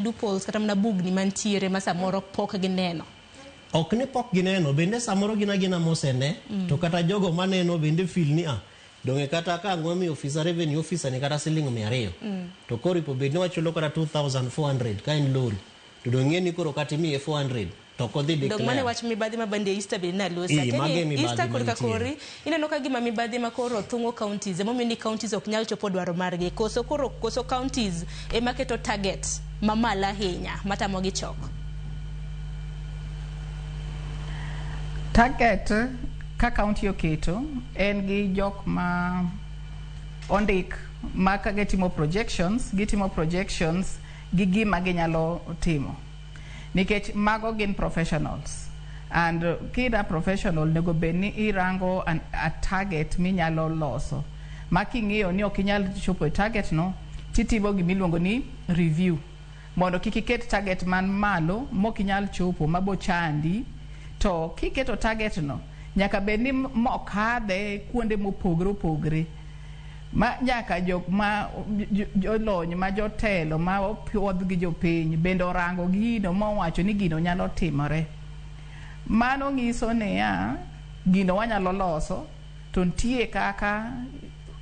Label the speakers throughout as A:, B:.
A: Loopholes kata mana bugni mantiere ma samoro pok gineno.
B: Ok ni pok gineno, bende samoro gin agina mosene. To kata jogo maneno bende feel ni, ah, donge kata ka ang' wamiyo ofisa, revenue officer ni, kata siling 200, to koro ipo bed ni wachulo kata 2400 ka en lori, to dong' ng'e ni koro kata imiye 400 to ok odhi
A: Dong' mane
B: declare.
A: Wach mibadhi ma bende Easter bende naluosi.
B: Ii, mago e mibadhi
A: Easter kod
B: mantiere.
A: kakori ineno ka gima mibadhi ma koro thung'o counties, emomiyo ni counties ok nyal chopo dwaro margi, koso koro koso counties ema keto target mamalo ahinya matamogi chok.
C: Target ka county oketo en gi jok ma ondik ma ka gitimo projections, gitimo projections gi gima ginyalo timo. Nikech mago gin professionals. And kida professional nego bed ni irango a target minyalo loso. Ma king'iyo ni ok inyal chopo e target no, titimo gimiluongo ni review. Mondo kik iket target man malo mok inyal chopo mabo chandi, to kiketo target no nyaka bed ni mokadhe kuonde mopogre opogre ma nyaka jok ma jolony ma jotelo ma opuodh gi jopiny bende orango gino mowacho ni gino nyalo timore. Mano nyiso niya, gino wanyalo loso, to nitie kaka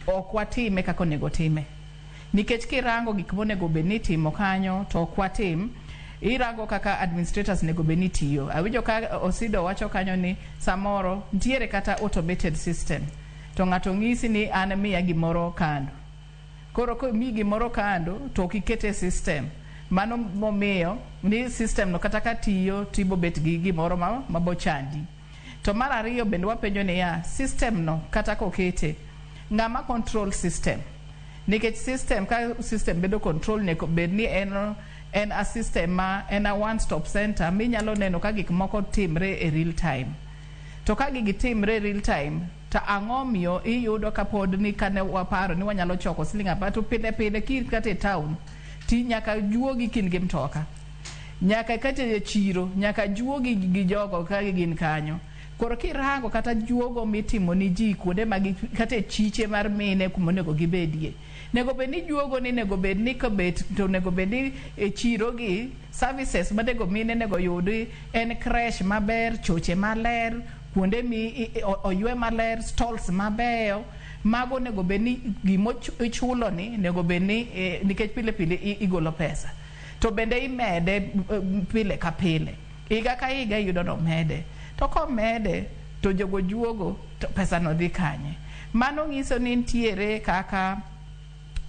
C: ok watime kaka onego time. Nikech kirango gik monego bed ni itimo kanyo to ok watim, irango kaka administrators nego bed ni tiyo. Awinjo ka Osido wacho kanyo ni samoro ntiere kata automated system to ng'ato ng'isi ni an miya gimoro kando. Koro komiyi gimoro kando to ok ikete e system. Mano momiyo ni system no kata ka tiyo tibobet gi gimoro ma mabochandi. To mar ariyo bende wapenjo niya, system no kata kokete, ng'ama control system? Nikech system ka system bedo control, nego bed ni en a system ma en a one stop center minyalo neno ka gik moko timre e real time. To ka gigi timre e real time, to ang'o miyo iyudo ka pod ni kane waparo ni wanyalo choko siling 10, to pile pile ki kata e town ti nyaka juogi kin gi mtoka, nyaka kata e chiro nyaka juogi gi jogo ka gin kanyo. Koro kirango kata juogo mitimo ni ji kuonde ma kata e chiche mar mine kuma onego gibedie, nego bed ni juogo ni nego bed ni kobet to onego bed ni e chiro gi services manego mine nego yudi en creche maber, choche maler, kuonde mi oywe maler, stalls mabeyo. Mago onego bed ni gimo ichulo ni onego bed ni nikech pile pile igolo pesa to bende imede pile ka pile, higa ka higa iyudo nomede, to komede to jogo juogo to pesa no dhi kanye? Mano nyiso ni nitiere kaka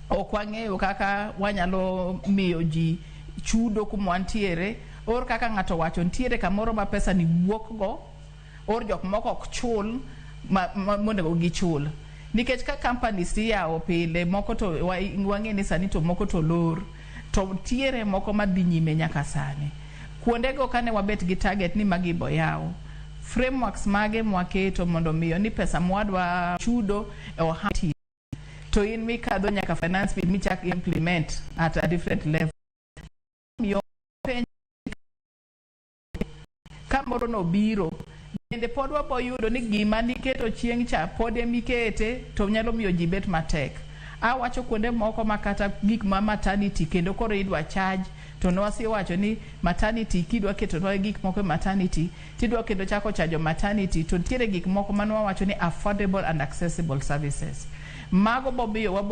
C: ok wang'eyo kaka wanyalo miyo ji chudo kuma wantiere, or kaka ng'ato wacho nitiere kamoro ma pesa ni wuok go, or jok moko ok chul monego gichul. Nikech ka companies iyawo pile, moko to wang'e ni sani to moko to lor, to ntiere moko madhi nyime nyaka sani. Kuondego kane wabet gi target ni magi bo yaw, frameworks mage mwaketo mondo miyo ni pesa mwadwa chudo e ohala to in mikadho nyaka finance bill michak implement at a different level, miyo penj ka moro nobiro bende pod wabo yudo ni gima niketo chieng' cha pod emikete, to nyalo miyo ji bet matek. Awacho kuonde moko ma kata gik ma maternity kendo koro idwa charge, to nwasewacho ni maternity kidwa ketonwa gik moko e maternity tidwa kendo chako chajo maternity, to nitiere gik moko manwawacho ni affordable and accessible services, mago bomiyo wabo